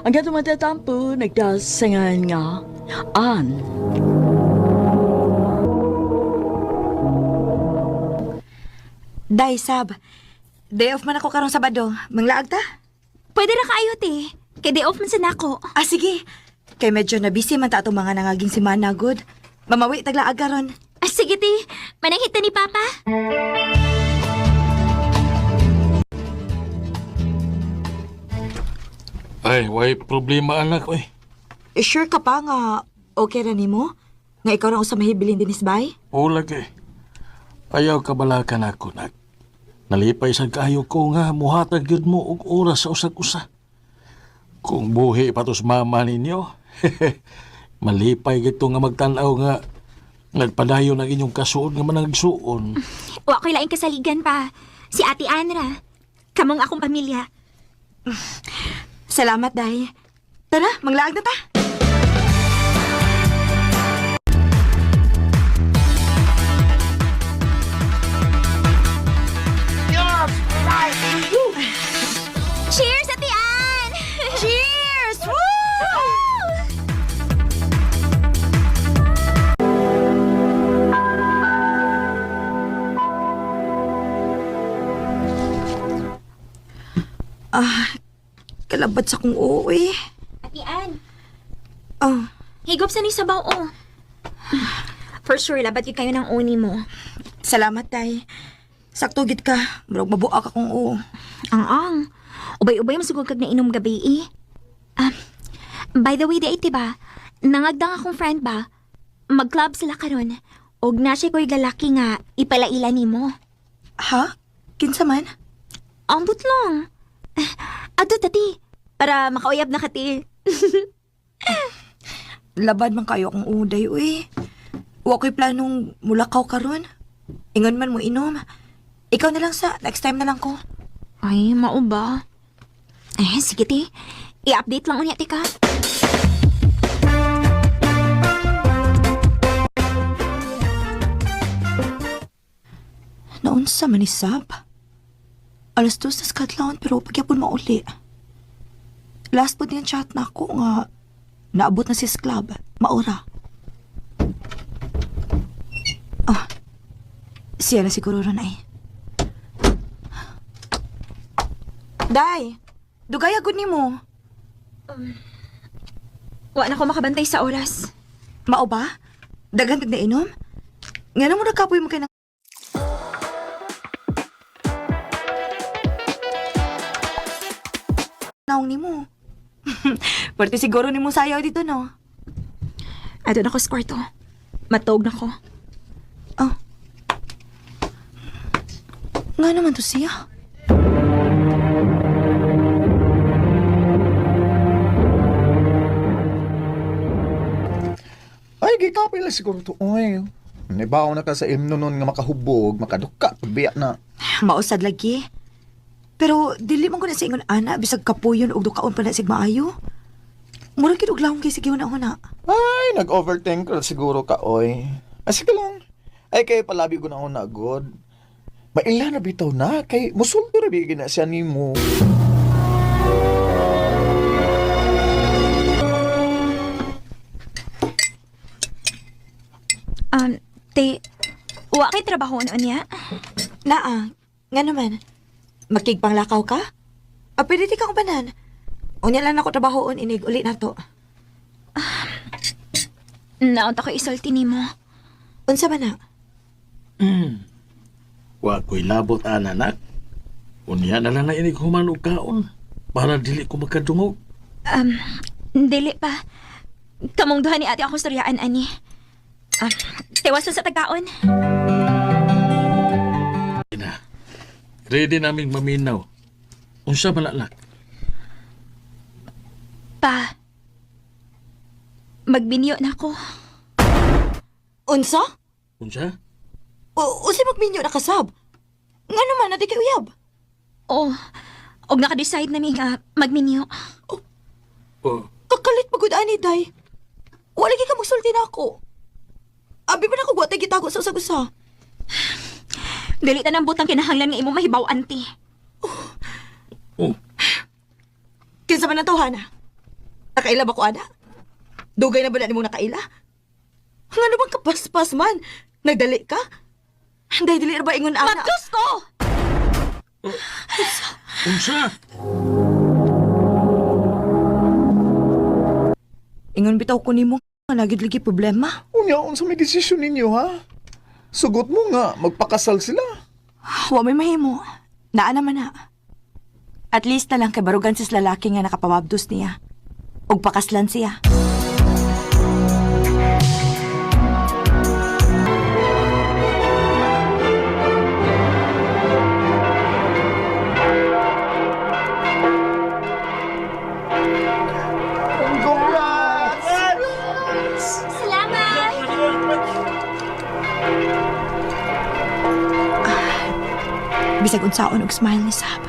Ang katong matatampo, nagdasangan nga, An. Day, Sab. Day off man ako karong Sabado. Manglaag ta? Pwede ra kaayo, te. Kay day off man sa nako. Ah, sige. Kay medyo na busy man ta atong mga nangaging simana, good. Mamawi taglaag karon. Ah, sige, te. Mananghita ni Papa. Ay, way problema anak oy. Eh, sure ka pa nga okay ra nimo? Nga ikaw ra usa mahibilin dinis bay? O lagi. Ayaw kabalakan ako nak. Nalipay sad kaayo ko nga muhatag gyud mo og oras sa usag usa. Kung buhi pa tos mama ninyo, malipay gito nga magtan-aw nga nagpadayon ang inyong kasuod nga managsuon. Wa ko'y laing kasaligan pa. Si Ate Anra. Kamong akong pamilya. Salamat, Day. Tara, manglaag na ta. Cheers, Ate Ann! Cheers! Woo! Kalabat sa kong uuwi. Ate Ann, Oh, higop sa ni sabaw, oh. For sure, labat yun kayo ng uni mo. salamat, Day. Sakto gid ka. Murag mabuak akong oo. Ang ang. Ubay-ubay mo kag nainom gabi eh. Ah, by the way, di ay, ba? Nangagdang akong friend ba? Mag-club sila karon. Og na siya ko'y lalaki nga ipalaila nimo. Ha? Kinsa man? Ambot lang. Ah, Ato, tati. Para makauyab na kati. Labad man kayo akong uday, uy. Wa ko'y planong mulakaw karon. Ingon man mo inom. Ikaw na lang sa, next time na lang ko. Ay, mao ba? Eh, sige ti. I-update lang unya ti ka. Naunsa man ni Sab? 2:00 na sa kadlawon pero pagyapon mauli. Last po din chat na ako nga naabot na si sa club. Maura. Ah, siya na siguro ron ay. Day, dugay agad nimo. Wa na ko makabantay sa oras. Mao ba? Daghan kag nainom? Nga mo nakapoy mo kay naong nimo. Pwerte siguro nimo sayaw dito, no? Ato na ko sa kwarto. Matog na ko. Oh. Nga naman to siya. Ay, gikapil lang siguro to. Oy. Nibaw na ka sa imno nun nga makahubog, makaduka, pagbiya na. Mausad lagi. Pero dili man ko na sa ingon ana bisag kapuyon og dukaon pa na sig maayo. Mura gid og lahong kay sige una-una. Ay, nag-overthink ka siguro ka, oy. Ay, sige lang. Ay, kay palabi ko na ako na, God. Maila na bitaw na, kay musulto ra bigin na siya nimo. Te, wa kay trabaho unya? Naa, nga naman. Makigpanglakaw ka? Ah, pwede di ka kubanan. Unya lang ako trabahoon inig uli na to. Naunta ko isulti nimo. Unsa man na? Wa ko'y labot ana nak. Unya na lang na inig human og kaon para dili ko makadungog. Dili pa. Kamong duha ni ate ako storyaan ani. Ah, tiwason sa tagkaon. Na. Ready naming maminaw. Unsa man anak? Pa. Magbinyo na ako. Unsa? Unsa? O, usi magminyo na kasab. Nga naman, na di kay uyab. Oh, og naka-decide na mi nga magminyo. Oh, Kakalit pagod ani, day. Wala gyud ka magsulti na ako. Abi pa na ko gwatay gitago sa usag-usa. Dili ta nang butang kinahanglan nga imo mahibaw anti. oh. Kinsa man ang tawhana? Nakaila ba ko, ana? Dugay na ba na nimong nakaila? Ngano bang kapaspas man? Nagdali ka? Day, dili ra ba ingon ana? Mabdus ko! Unsa? Ingon bitaw ko nimo nga nagid lagi problema. Unya, unsa may desisyon ninyo, ha? Sugot mo nga, magpakasal sila. Wa may mahimo. Naa naman na. At least na lang kay barugan sis lalaki nga nakapamabdos niya. Ug pakaslan siya. Congrats! Salamat! Bisag unsaon og smile ni Sab.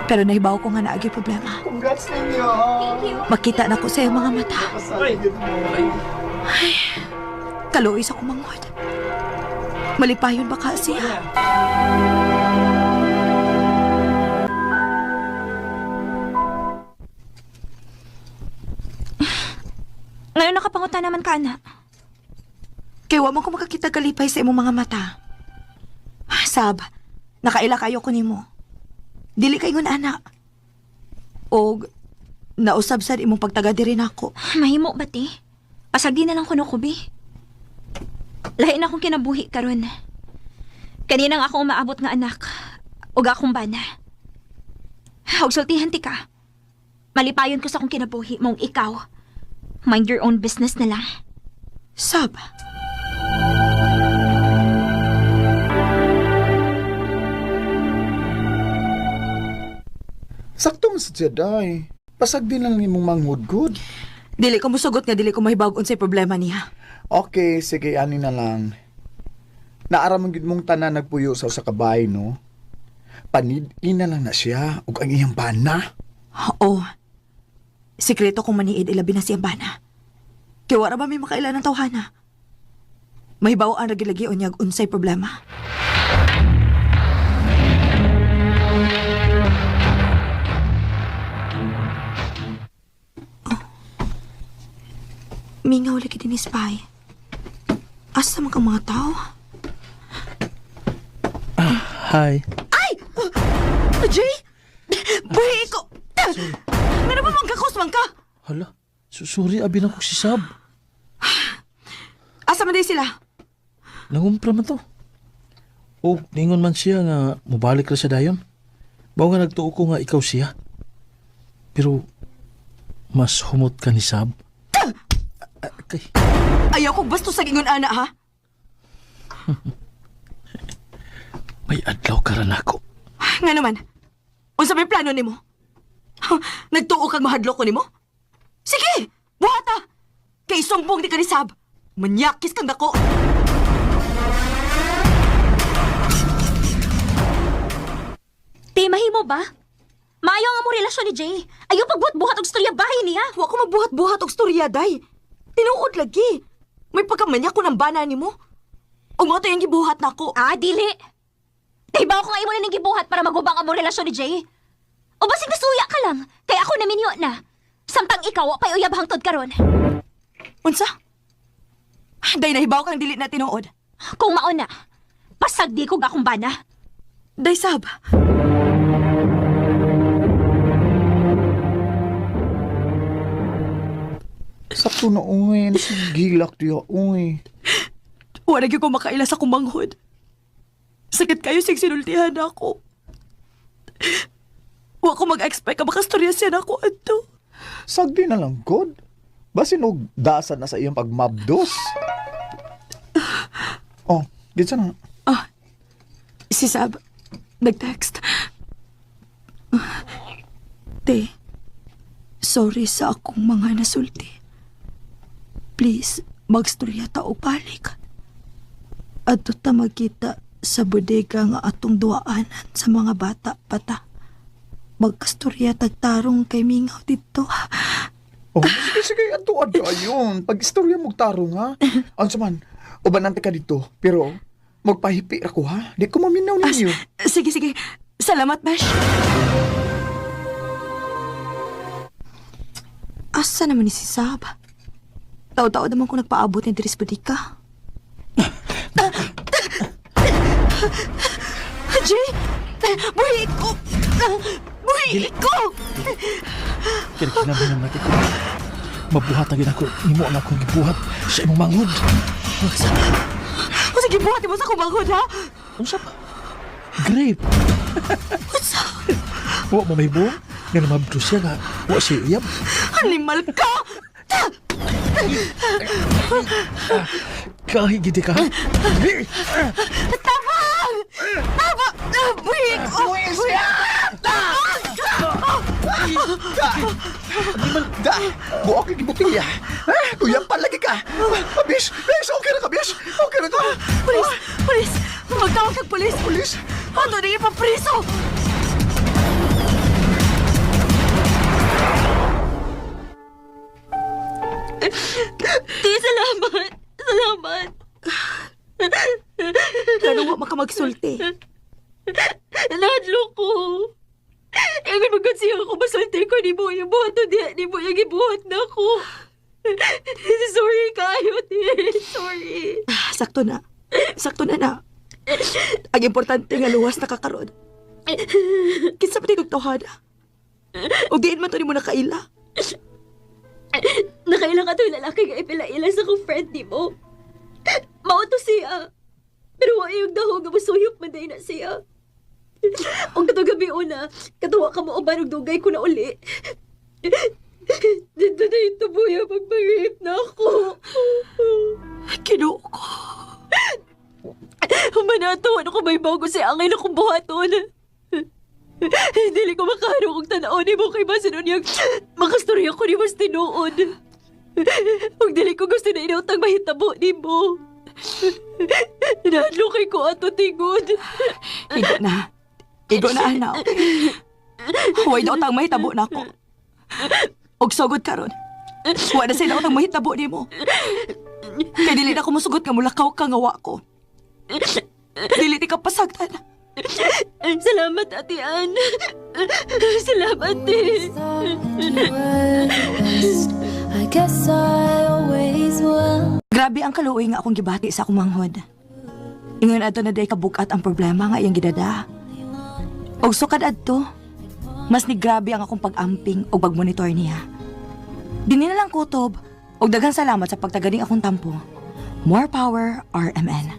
Pero nahibaw ko nga naagi problema. Congrats ninyo! Thank you. Makita na ko sa iyong mga mata. Kasal yun mo. Kaluoy sa kumangod. Malipayon ba ka siya? Ngayon nakapanguta naman ka, anak. Kay wa man ko makakita kalipay sa imong mga mata. Sab, nakaila kayo ko nimo. Dili kay ingon ana. Og nausab sad imong pagtaga diri nako. Mahimo ba, te? Pasagdi na lang kuno ko, bi. Lahi na akong kinabuhi karon. Kaninang ako umaabot nga anak. Ug akong bana. Ug sultihan ti ka. Malipayon ko sa akong kinabuhi mong ikaw. Mind your own business na lang. Sab. Sakto man sa Jedi. Pasag din lang nimong manghudgod. Dili ko musugot nga dili ko mahibawog unsay problema niya. Okay, sige, ani na lang. Naaraman gid mong tanan nagpuyo sa usa ka bahay, no? Panid-in na lang na siya ug ang iyang bana. Oo. Sikreto kong maniid ilabi na siyang bana. Kay wala ba may makailan ng tawhana? Mahibaw ang ragilagi unyag unsay problema. Oh. Mingaw lagi din ni Spy. Asa man kang mga tao? Hi. Ay! Oh, Jay! Buhi ko! Nga na ba mangkakos man ka? Hala, sorry abi na ko si Sab. Asa man day sila? Nangumpra man to. O, ningon man siya nga mubalik ra siya dayon. Bao nga nagtuo ko nga ikaw siya. Pero, mas humot ka ni Sab. Kay, Ayaw ko basto sa ingon ana ha. may adlaw ka ra nako. Nga naman. Unsa may plano nimo? Ha, nagtuo kag mahadlok ko nimo? Sige, buhata. Kay sumbong di ka ni Sab. Manyakis kang dako. Te, mahimo ba? Maayo ang among relasyon ni Jay. Ayaw pagbuhat-buhat og istorya bahay niya. Wa ko magbuhat-buhat og storya day. Tinuod lagi. May pagkamanyak ko ng bana nimo. O mo to yung gibuhat nako. Ah, dili. Diba ako nga imo na ning gibuhat para magubang among relasyon ni Jay? O basig nasuya ka lang, kay ako naminyo na. Samtang ikaw, wa pa'y uyab hangtod karon. Unsa? Day nahibaw kang dili na tinuod. Kung mauna, pasag di ko akong bana. Day Sab. Sakto na, uy. Gilak diya, uy. Wala gyud ko makaila sa kumanghod. Sakit kayo sig sinultihan ako. Wa ko mag-expect ka makastorya siya nako adto. Sagdi na lang, god. Basin og dasan na sa iyang pagmabdos. Oh, gitsa na. Ah, si Sab, nag-text. Te, sorry sa akong mga nasulti. Please, magstorya ta og balik. Adto ta magkita sa bodega nga atong duaanan sa mga bata pata. Magkastorya tagtarong kay mingaw dito. Oh, sige, sige, ato adto ayun. Pag istorya mo tarong ha. Unsa man, ubanan ka dito, pero magpahipi ako ha. Di ko maminaw ninyo. Sige, sige. Salamat, Besh. Asa naman ni si Sab? Tao-tao naman kung nagpaabot ni Dris Bodika. Jay! Buhi ko! Buhi ko! Kinakinabang naman natin ko. Mabuhat ang ginako. Nimo ang akong gibuhat sa imong manghod. O sige, buhat mo sa kumanghod, ha? Unsa pa? Grape. Unsa? Wa mo may buong. Nga namabdo siya nga. Wa siya iyab. Animal ka! Kahigiti ka. Tabang! Tabang! Buhi ko! Da, buok lagi butiya. Ha? Kuya pa lagi ka. Abis, bis, okay na ka, bis. Okay na ka. Pulis! Pulis! Magtawag kag pulis! Pulis? Ato na ipapriso! Ti, salamat. Salamat. Ganun wa makamagsulti. Nahadlo ko. Ingon magod siya ako masulti ko ni mo yung buhat diya ni mo yung gibuhat na ko. Sorry kayo, ti. Sorry. Sakto na. Sakto na na. Ang importante nga luwas na kakaroon. Kinsa pa kog tawhana? O diin man to nimo nakaila. Nakailang ka to'y lalaki nga ipila-ila sa kong friend ni mo. Mao to siya. Pero wa yung dahog nga musuyop man day na siya. Og katong gabi una, katuwa ka mo uban og dugay ko na uli. Dito na yung tubuya pagpag-rape na ako. Kinuo ko. Humanato, ano ko may bago si angay na kong buhaton. Dili ko makaharo kung tanaon ni mo kay basin unyang makastorya ko ni mas tinuod. Ug dili ko gusto na inautang mahitabo ni mo. Nahadlo kay ko ato tingod. Igo na. Igo na, ana. Huwag daw tang mahitabo na ako. Og sugod karon. Wa na sila utang mahitabo nimo. Kay dili na ko musugot nga mulakaw ka nga wa ko. Dili ti ka pasagdan. Salamat, Ate Ann. Salamat, eh. I guess I always will. Grabe ang kaluoy nga akong gibati sa akong manghod. Ingon adto na day kabugat ang problema nga iyang gidada. Og sukad adto, mas ni grabe ang akong pag-amping og pagmonitor niya. Dini na lang kutob og daghang salamat sa pagtagaling akong tampo. More power, RMN.